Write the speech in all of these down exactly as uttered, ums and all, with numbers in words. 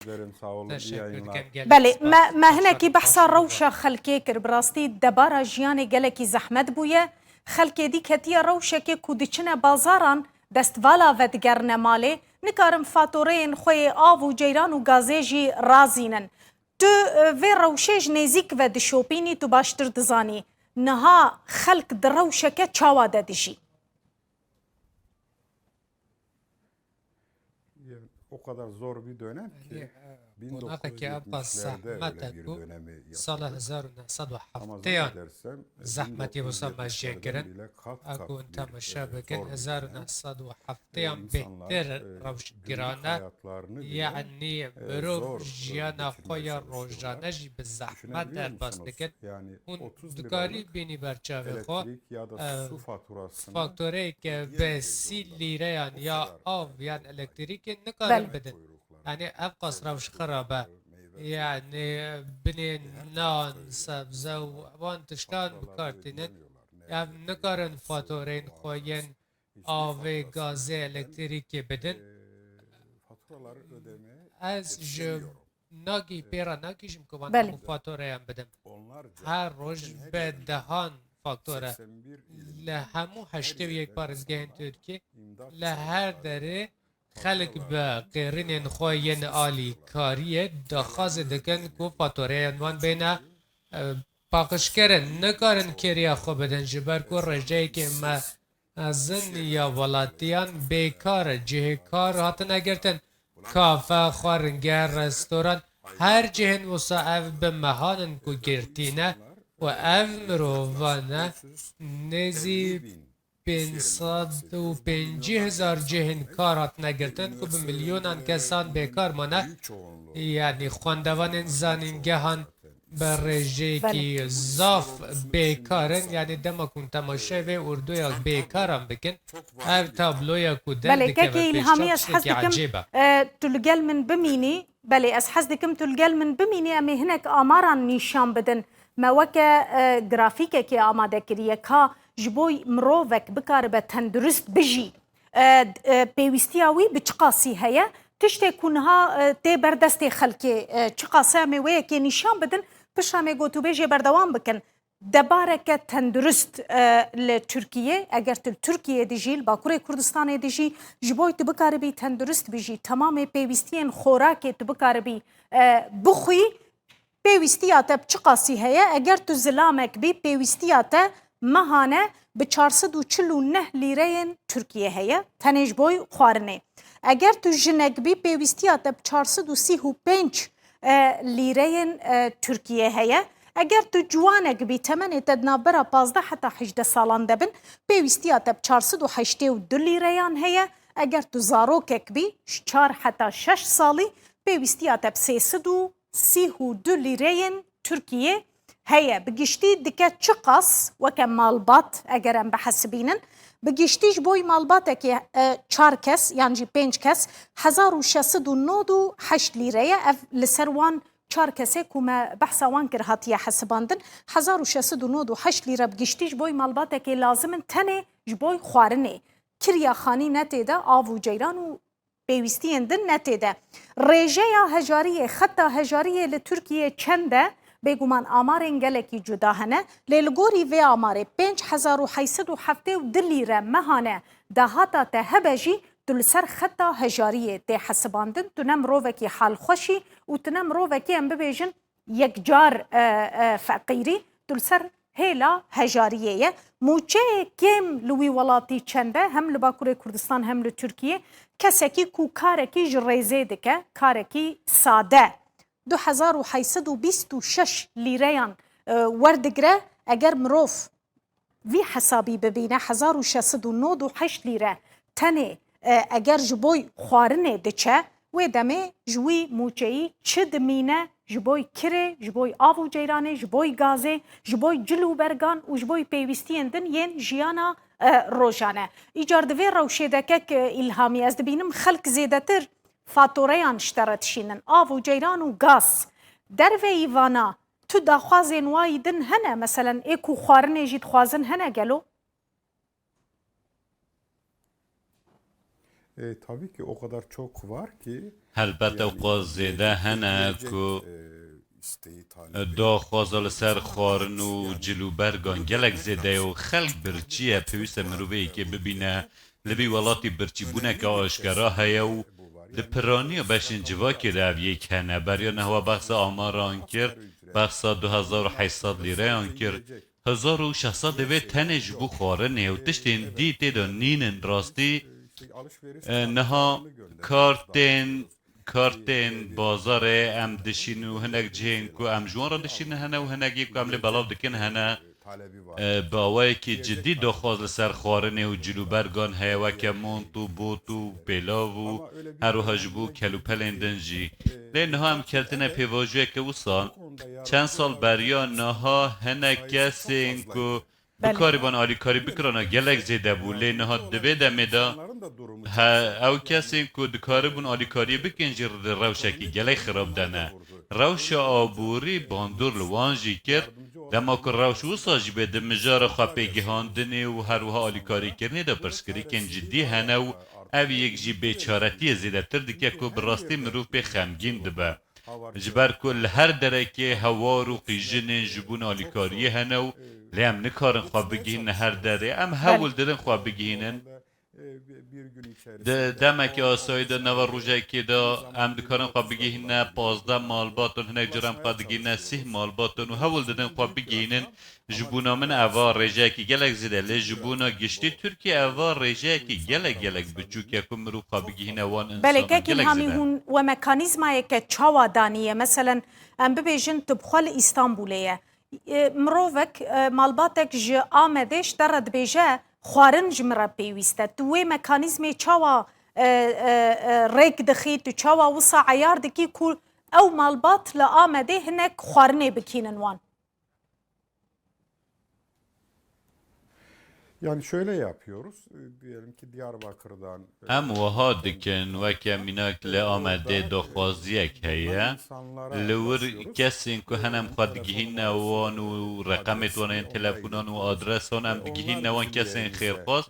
Teşekkür dikim gelek. Belê, me, me hinekî behsa rewşa xelkê kir. Bi rastî debara jiyanê gelekî zehmet bûye. Xelkê dî ketiye rewşekê ku diçine bazaran, destvala vedigerine malê, nikarin fatoreyên xwe yê av û ceyran û gazê jî razînin. Tu, e, vê rewşê ji nêzîk ve dişopînî, tu baştir dizanî. Niha xelk di rewşeke çawa de dijî? O kadar zor bir dönem ki, bin dokuz yüz yetmişlerde öyle bir dönemi yaşadık. Ama zannedersem, e, bin dokuz yüz yetmişlerden bile kat kat bir, e, zor bir dönem. Sala hezar û neh sed û heftê û sala hezar û neh sed û heftê û sê, zehmetî wisa me jê kirin. Eku û heta me şe bikin, hezar û neh sed û heftê yan bêhtir rewş giran e. Yanî mirov jiyana xwe ya rojane jî bi zehmet derbas dikin. Hûn dikarî bînî ber çavê xwe, e, faktoreyeke bi sî lîreyan ya av yan elektrîkê nikarin bidin. Yanî ev qas rewş xirab e. Yanî binê nan, sebze û wan tiştan bi kar tînin. Ev nikarin fatoreyên xwe yên avê, gazê, elektrîkê bidin. Ez ji nagî pê re nagihîjim ku van hemû fatureyan bidim. Her roj bi dehan faktore li hemû heştê û yek parêzgehên Tirkiyê, li her derê xelk bi qêrînên xwe yên alîkariyê daxwazê dikin ku fatureyan wan bêne, e, paqijkirin. Nikarin kêriya xwe bidin, ji ber ku rêjeyekê me mezin ya welatiyan bêkar e. Cihê kar hatine girtin. Kafe, xwaringeh, restoran, her cihên wisa ev bi mehan in ku girtî ne û ev mirovan e nêzî pênc sed û pêncî hezar cihên kar hatine girtin ku bi milyonan kesan bêkar mane. Yanî xwendevanên zanîngehan bi rêjeyekî zaf bêkar in. Yanî dema ku hûn temaşeyê vê ordoya bêkaran bikin, ev tabloya ku derdikeve pêş çav tiştekî ecêb e. Belê, kekê Îlhamî, ez hez dikim, e, tu li gel min bimînî. Belê, ez hez dikim tu li gel min bimînî, em ê hinek amaran nîşan bidin. Me weke, e, grafîkekê amade kiriye ka ji bo mirovek bikaribe tendurist bijî, e, e, pêwîstiya wî bi çiqasî heye? Tiştê ku niha, e, tê ber destê xelkê, e, çiqas e, em ê wê yekê nîşan bidin, piştre em ê gotûbêjê berdewam bikin. Debareke tendurist, e, li Tirkiyê, eger tu li Tirkiyê dijî, li Bakurê Kurdistanê dijî, ji bo tu bikaribî tendurist bijî, temamê pêwîstiyên xorakê tu bikaribî, e, bixwî, pêwîstiya te bi çiqasî heye? Eger tu zilamek bî, pêwîstiya te mehane bi çar sed û çil û neh lîreyên Tirkiyê heye, tenê ji bo xwarinê. Eger tu jinek bî, pêwîstiya te bi çar sed û sî û pênc, e, lîreyên, e, Tirkiyê heye. Eger tu ciwanek bî, temenê te di navbera pazdeh heta hejdeh salan de bin, pêwîstiya te bi çar sed û heştê û du lîreyan heye. Eger tu zarokek bî, ji çar heta şeş salî, pêwîstiya te bi sê sed û sî û du lîreyên Tirkiyê heye. Bi giştî dike çiqas weke malbat, eger em bihesibînin? Bi giştî ji bo malbatekê, e, çar kes yan jî pênc kes, hezar û şeş sed û nod û heşt lîre ye. Ev li ser wan çar kesê ku me behsa wan kir hatiye hesibandin. Hezar û şeş sed û nod û heşt lîre bi giştî ji bo malbatekê lazim in tenê ji bo xwarinê. Kiriya xanî ne tê de, av û ceyran û pêwîstiyên din ne tê de. Rêjeya hejariyê, xeta hejariyê li Tirkiyê çend e? Bêguman amarên gelekî cuda hene, lê li gorî vê amarê pênc hezar û heyt sed û heftê û du lîre mehane dahata te hebe jî, tu li ser xeta hejariyê tê hesibandin, tu ne mirovekî halxweş î û tu ne mirovekî, em bibêjin, yekcar, e, e, feqîrî, tu li ser hêla hejariyê ye. Mûçeyê kêm li wî welatî çend e? Hem li Bakurê Kurdistan hem li Tirkiyê kesekî ku karekî ji rêzê dike, karekî sade, du hezar û heyt sed û bîst û şeş lîreyan, e, werdigre. Eger mirov vî hesabî bibîne, hezar û şeş sed û nod û heşt lîre tenê, e, eger ji bo xwarinê diçe, wê demê ji wî mûçeyî çi dimîne ji bo kirê, ji bo av û ceyranê, ji bo gazê, ji bo cil û bergan û ji bo pêwîstiyên din yên jiyana, e, rojane? Îcar di vê rewşê de kek, e, Îlhamî, ez dibînim xelk zêdetir fatoreyan ji te re dişînin, av û ceyran û gaz. Derveyî vana, tu daxwazên wayî din hene? Meselen, ê ku xwarinê jî dixwazin hene gelo? E, tabii ki o kadar çok var ki Helbet ew qas zêde hene ku daxwaza li ser xwarin û cilûbergan gelek zêde ye û xelk birçî ye, pêwîst e mirovê yekê bibîne. Li vî welatî birçîbûneke aşkera heye û di piraniya beşên civakê de ev yek hene. Beriya niha behsa amaran kir, behsa du hezar û heşt sed lîreyan kir. Hezar û şeş sed divê tenê ji bo xwarinê û tiştên dî tê de nînin rastî. E, niha kartên, kartên bazarê em dişînin û hinek cihên ku em ji wan re dişînin hene û hinek yê ku em lê belav dikin hene. E, bi awayekî cidî daxwaz li ser xwarinê û cilûbergan heye, weke mont û bot û pêlav û her wiha ji bo kelûpelên din jî. Lê niha em ketine pêvajoyeke wisa. Çend sal beriya niha hinek kesên ku Belê. bikarîbûn alîkarî bikirana gelek zêde bû. Lê niha di vê demê de he, ew kesên ku dikaribûn alîkariyê bikin jî di rewşekî gelek xirab de ne. Rewşa aborî bandor li wan jî kir. Dema ku rewş wisa jî bê, di mijara xwe pêgihandinê û her wiha alîkarîkirinê de pirsgirêkên cidî hene û ev yek jî bêçaretiyê zêdetir dike ku bi rastî mirov pê xemgîn dibe. Ji ber ku li her derekê hewar û qîjinên ji bo alîkariyê hene û lê em nikarin xwe bigihînin her derê. Em Belê. hewl didin xwe bigihînin. Di demekî asayî de, nava rojekê de em dikarin xwe bigihîne pazdeh malbatan, hinek caran em xwe digihîne sîh malbatan û hewl didin xwe bigihînin. Ji bona min eva rêjeyekî gelek zêde, lê ji bona giştî Tirkiye eva rêjeyekî gelek, gelek biçûk e ku mirov xwe bigihîne wan Belê, insanan kekî gelek Hamî, zêde. hûn we mekanîzmayeke çawa daniye? Meselen, em bibêjin tu bi xwe li Îstanbulê ye. E, mirovek, e, malbatek ji Amedê ji te re dibêje, xwarin ji min re pêwîst e. Tu wê mekanîzmê çawa, e, e, e, rêk dixî, tu çawa wisa eyar dikî ku ew malbat li Amedê hinek xwarinê bikînin wan? Yani şöyle yapıyoruz. E, diyelim ki Diyarbakır'dan, e, Em wiha dikin, weke mînak li Amedê daxwaziyek heye. Li wir kesên ku hene em xwe digihîne wan û reqemê wan yên telefonan û adresan em digihîne wan kesên xêrxwaz,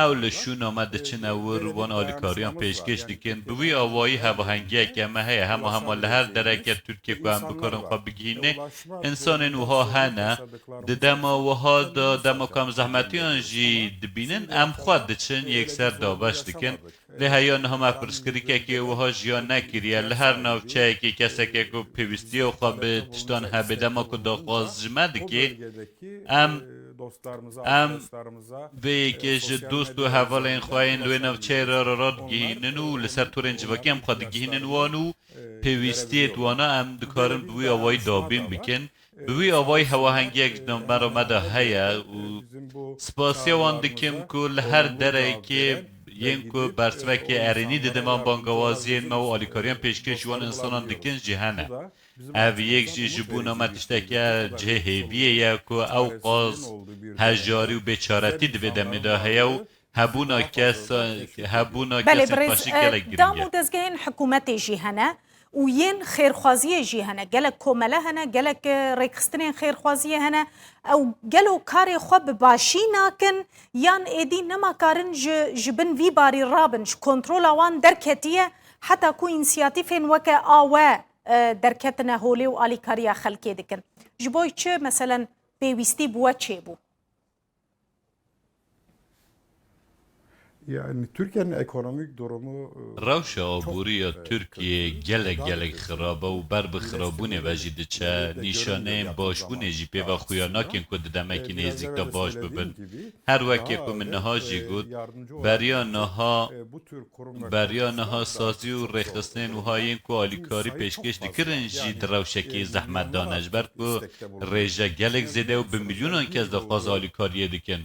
ew li şûna me diçine wir, wan alîkariyan pêşkêş dikin. Bi wî awayî hevahengiyeke me heye, hema hema li her dereke Tirkiyê ku em bikarin xwe bigihînê, însanên wiha hene. Di dema wiha de, dema ku em zehmetiyan jî dibînin, em xwe diçin yekser dabeş dikin. Lê heya niha me pirsgirêkekê wiha jiyan nekiriye. Li her navçeyekê keseke ku pêwîstiya xwe bi tiştan hebe, dema ku daxwaz ji me dike, em, em vê yekê ji dost û hevalên xwe yên li wê navçeyê re re re digihînin û li ser torên civakî em xwe digihînin wan û pêwîstiyê di wana em dikarin bi wî awayî dabîn bikin. Bi wî awayî hewahengiyek ji navbera me de heye û spasiya wan dikim ku li her derekê yên ku bersivekê erênî didin van bangawaziyên me û alîkariyan pêşkêş ji wan însanan dikin jî hene. Ev yek jî ji bona me tişteke cihê hêviyê ye ku ew qas hejarî û bêçaretî di vê demê de heye û hebûna kes, hebûna Belê kesên birêz, xweşik e, gelek dam girîng e. û dezgehên hikûmetê jî hene û yên xêrxwaziyê jî hene. Gelek komele hene, gelek, e, rêkxistinên xêrxwaziyê hene. Ew gelo karê xwe bi başî nakin yan êdî nema karin ji, ji bin vî barî rabin, ji kontrola wan derketiye, heta ku însiyatîfên weke a we, e, derketine holê û alîkariya xelkê dikin. Ji bo çi, meselen, pêwîstî bi we çêbû? Yani Türkiye'nin ekonomik durumu, e, Rewşa aborî ya Tirkiyê gelek, gelek xirab e û ber bi xirabûnê ve jî diçe. Nîşaneyên başbûnê jî pê ve xuya nakin ku di demekî nêzîk de baş bibin. Her weke ku min niha jî got, beriya niha, beriya niha sazî û rêxistinên wiha yên ku alîkarî pêşkêş dikirin jî di rewşekî zehmet de ne, ji ber ku rêje gelek zêde û bi milyonan kes daxwaza alîkariyê dikin.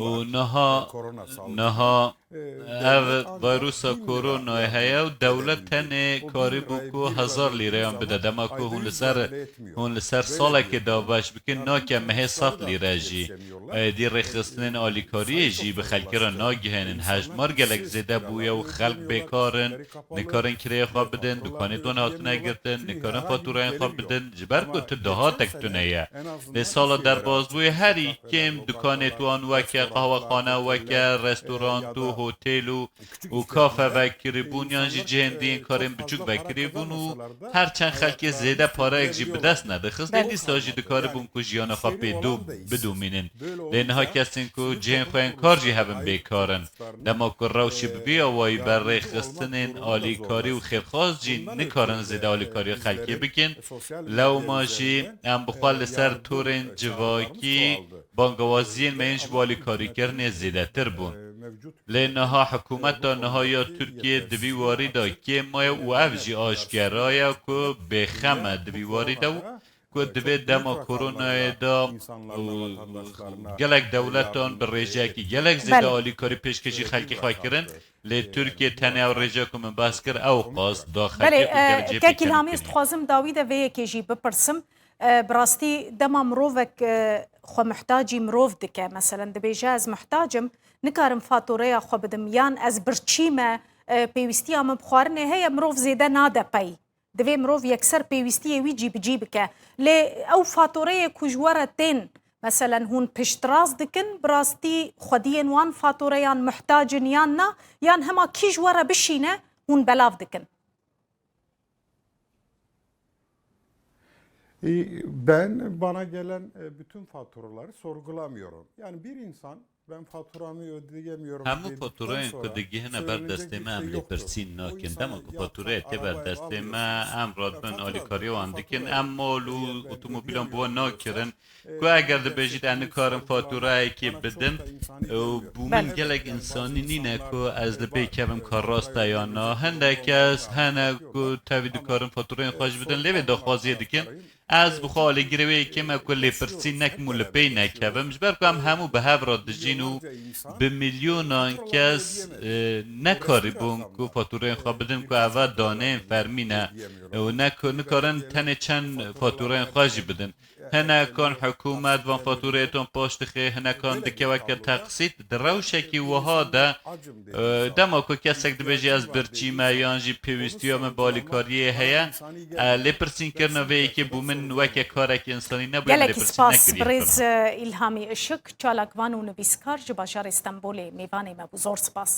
Û niha, niha ev vîrusa koronayê heye û dewlet tenê karîbû ku hezar lîreyan bide. Dema ku hûn li ser, hûn li ser salekê dabeş bikin, nake mehê sed lîre jî. Êdî rêxistinên alîkariyê jî bi xelkê re nagihênin. Hejmar gelek zêde bûye û xelk bêkar in. Nikarin kirêyê xwe bidin, dukanê wan hatine girtin, nikarin faturayên xwe bidin, ji ber ku tu dahatek tune ye. Lê sala derbasbûyê herî kêm dukanê wan weke qehwexane, weke restoran, lokanto, hotel û, û kafe vekirîbûn yan jî cihên dîn karên biçûk vekirîbûn û her çend xelkê zêde pareyek jî bi dest nedixistin, dîsa jî dikaribûn ku jiyana xwe pê dû bidomînin. Lê niha kesên ku cihên xwe yên kar jî hebin bêkar in. Dema ku rewşê bi vî awayî be, rêxistinên alîkarî û xêrxwaz jî nikarin zêde alîkariya xelkê bikin. Lewma jî em bi xwe li ser torên civakî bangewaziyên me yên ji bo alîkarîkirinê zêdetir bûn. Lê niha hikûmeta niha ya Tirkiyê di vî warî de kêm maye û ev jî aşkera ye ku bêxem e di vî warî de û ku divê dema koronayê de û gelek dewletan bi rêjeyekî gelek zêde Belê. alîkarî pêşkêşî xelkê xwe kirin. Lê Tirkiye tenê ew rêje ku min behs kir, ew qas da Belê, xelkê ku e, gelek cihê kek pêkevî İlhami, ez kiriye. dixwazim dawî de vê yekê jî bipirsim. E, bi rastî dema mirovek, e, xwe muhtacî mirov dike, meselen dibêje ez muhtac im, nikarim fatoreya xwe bidim, yan ez birçî me, e, pêwîstiya min bi xwarinê heye, mirov zêde nade pey. Divê mirov yekser pêwîstiyê wî cîbicî bike. Lê ew fatoreyê ku ji we re tên, meselen hûn piştrast dikin, bi rastî xwediyên wan fatoreyan muhtac in yan na, yan hema kî ji we re bişîne, hûn belav dikin? E, ben bana gelen, e, bütün faturaları sorgulamıyorum. Yani bir insan, ben faturamı ödeyemiyorum Hemû dedikten fatureyên ku sonra digihine ber söylenecek destê bir me, em şey yoktur. Lêpirsîn O nakin. Dema insan ku fatureyê tê ber destê me, em radibin alîkariya wan dikin. Em mal û otomobîlan bi wan nakirin. Ku eger dibêjît, "Ez nikarim fatureyekê bidim", û bo min gelek însanî nîne ku ez li bê kevim ka rast e yan na. Hindek kes hene ku tevî dikarin fatureyên xwe jî bidin, lê vê daxwaziyê dikin. Ez bi xwe alîgirê wê yekê me ku lêpirsîn nekim û li pey nekevim, ji ber ku em hemû bi hev re dijîn û bi milyonan kes, e, nekarîbûn ku fatureyên xwe bidin, ku eva daneyên fermî ne û ne ku nikarin tenê çend fatureyên xwe jî bidin. Hinekan hikûmet van fatureyêtan paş dixe, hinekan dike weke teqsît. Di rewşekî wiha de, e, dema ku kesek dibêje, "Ez birçî me," yan jî pêwîstiya min bi alîkariyê heye, e, lêpirsînkirina vê yekê bo min weke karek însanî nebûye, min Gelekî lêpirsîn spas nekiriye. Birêz, e, Îlhamî Işik, çalakvan û nivîskar ji bajarê Stenbolê mêvanê me bû. Zor spas.